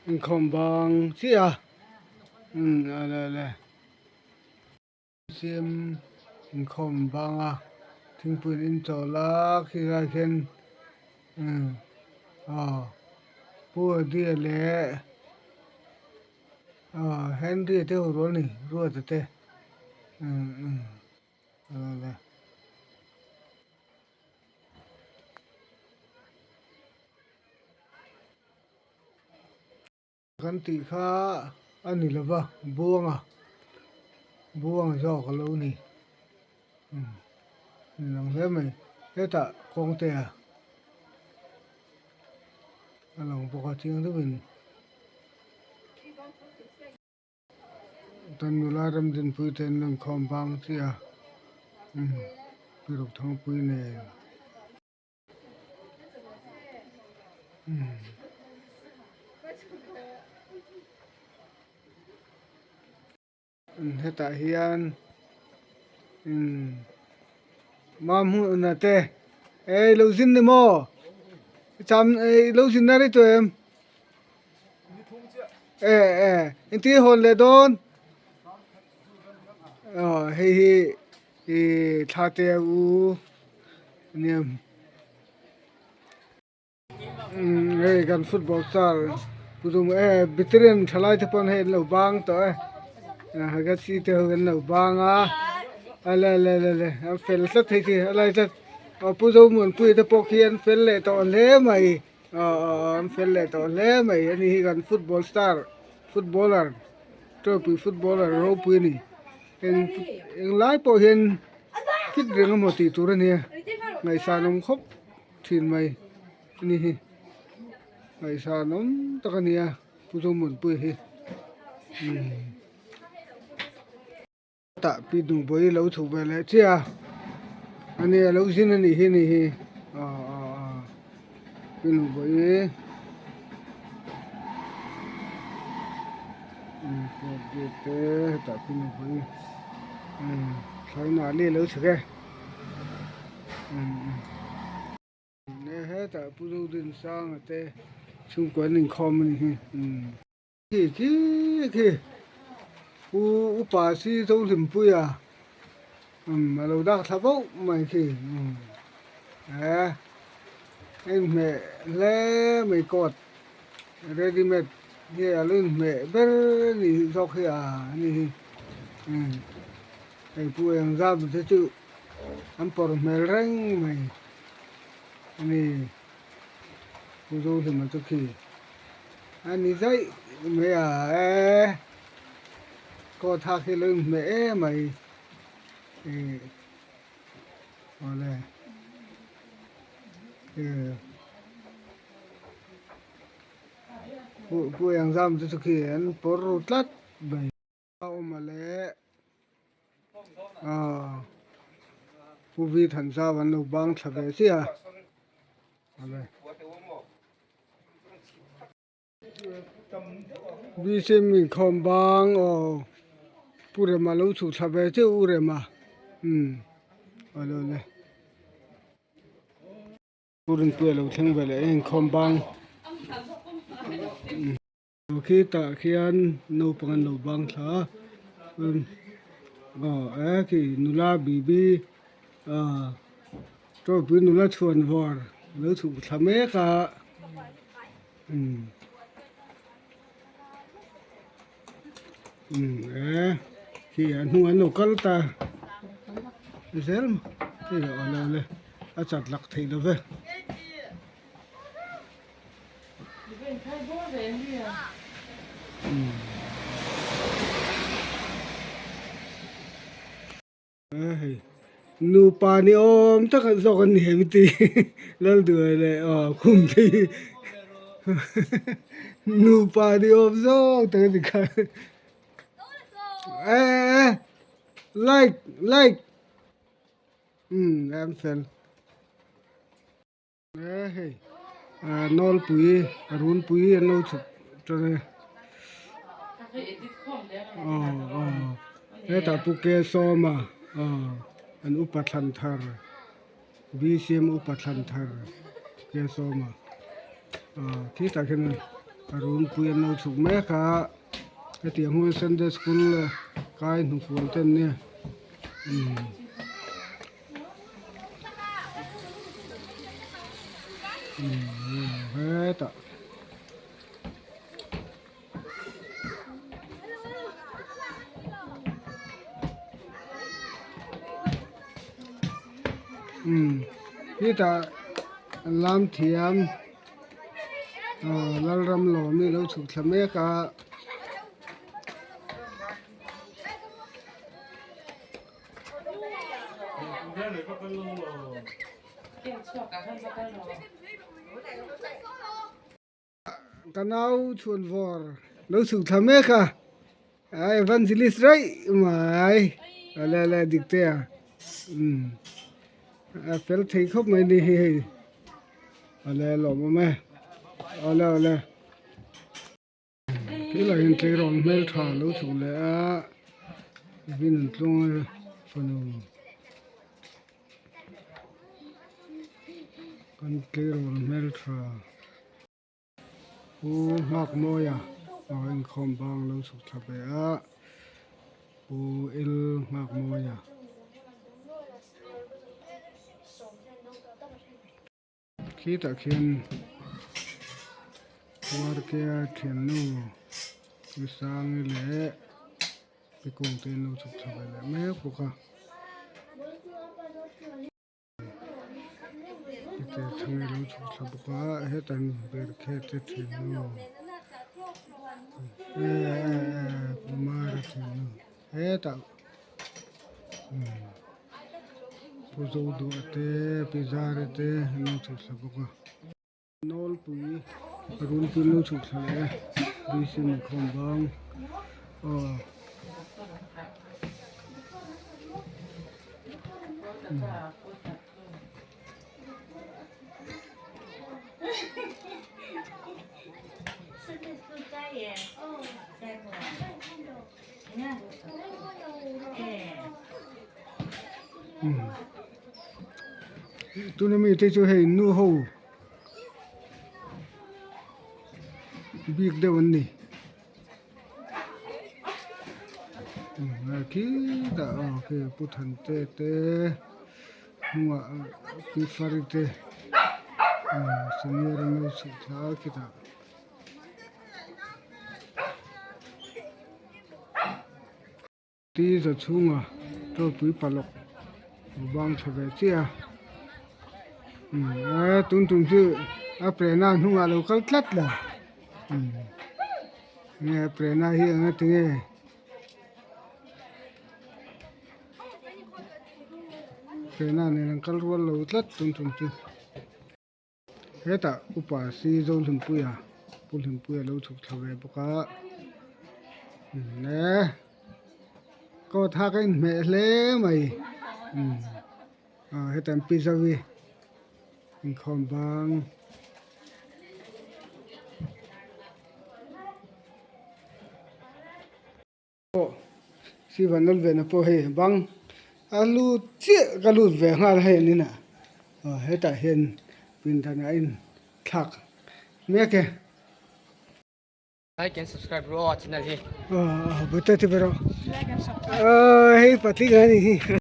Inkhawm bang chiah a umm ale ale siam inkhawm bang a thingpui in chawl a khilai khian umm aw pu Adia leh aw Henry te ho rual a ni Ruata te umm umm ale. Kan tih kha a ni lo va, Buanga, Buanga zawk a lo ni. Umm ni lang hle mai. Hetah kawngtea a lang bawk a chiang deuhin. Tan nula ramdinpui te an rawn khawm vang chiah a, umm Piruk Thangpui nen. Hetah hian Mamhuna te ei lo zin ni maw cham ei lo zin na rei tawh em e e engtin hawn leh dawn aw hei hi. Ih thla te u nia umm hei kan football star pu dum e veteran thalai te pawn hei an lo bang tawh e Hagasi te ho an lo bang a ale ale ale ale an fel tlat thei chi a lai tlat aw pu Zomuanpuia te pawh khi an fel leh tawh hle mai aw aw aw an fel leh tawh hle mai ani hi kan football star footballer tawpui footballer ropui a ni. Eng englai pawh hian fit reng emaw tih tur a nia ngaihsan awm khawp thin mai a ni hi ngaihsan awm tak a nia Pu Zomuanpuia hi umm tah pi Dungbawi lo chhuk ve leh chiah a a nia lo zin a nih hi a ni hi aw aw aw pi Dungbawi. Te hetah pawh nupui thlai li alo chhuk e hetah pu Zodinsanga te chhungkua an inkhawm a ni hi khi khi khi pu upa si Zohlimpuia alo dak thla bauh mai khi e heng hmeh hle mai coat. Ready made hi a lo inhmeh ber a nih hi zawk hi a ni hi umm hei pu eng zam te chu an pawr hmel reng mai a ni pu Zohlima chu khi a ni daih mai a e coat hak hi a lo inhmeh em mai ih awle ih. Pu eng zam te chu khi an pawr ru tlat mai a awm a le aw Pu Vi Thanzau an lo bang thla ve chiah a Bcm inkhawm bang aw Pu Rema lo chhuh thla ve chiah U Rema umm awle awle. Pu Rinpuia lo thleng ve leh a inkhawm bang khi tah khian naupang an lo bang thla a aw e khi nula bibi ah tawpui nula chhuan vawr a lo chhuk thla mek a umm umm e khi a hnungah an lo kal ta zel hei a lo le. A chat lak theih lo ve. Hei nupa ni awm tak an zawk an ni em ti Lalduai leh aw khum te hi nupa ni awm zawk tak a ni kha e e like like. Umm an fel e hei ah nawlpui runpui an lo chhuk tan e aw aw hetah pu Kesawma aw an upa thlan thar B_C_M upa thlan thar Kesawma aw khitah khian. Runpui an lo chhuk mek a hetiang hun Sunday school kai hnufual te an nia umm. Umm hetah. Umm hetah an lam thiam aw Lalram lawm hi a lo chhuk thla mek a. Ka nau chhuan vawr lo chhuk thla mek a a evangelist raih mai ale ale dik te a umm a fel thei khawp mai ni hi hei ale lawm awm e awle awle thil ah hian tleirawl hmeltha lo chhuk leh a vin an tluang a fanu Kan tleirawl hmeltha Pu Nghakmawia a inkhawm bang lo chhuk thla ve a, Pu El Nghakmawia. Khitah khian Puarkea thiannu Pi Sangi leh Pi Kungte an lo chhuk thla ve leh mek bawk a. Heti thang ilo chhuk thla bawk a heta an ber kher te thiannu e e e Kumara thiannu hetah umm Pu Zoduah te Pi Zara te an lo chhuk thla bawk a. Nawlpui runpui an lo chhuk thla leh a bc inkhawm bang aw. Tuna mite chu hei nu ho bik deuh an ni khitah aw khi pu Thante te hnungah pi Fari te senior an lo chhuh thla a khitah. Ti za chhunga tawlpui palawk a bang tha ve chiah a umm a tun tum chu a prena hnungah a lo kal tlat lo umm enge a prena hi eng ati nge prena nen an kal rual lo tlat tun tum chu. Hetah upa si Zohlimpuia Pu Hlimpuia lo chhuk thla ve bawk a le coat hak a inhmeh hle mai umm ah hetah an pi Zovi inkhawm bang. Pawh Sivan nawn ve na pawh hei bang a lut chiah ka lut ve nghal hei an inah aw hetah hian pindan ah a in thlak mek e. Like and subscribe rawh aw channel hi. Aw aw bata ti ber aw. Aw hei patling a ni hi.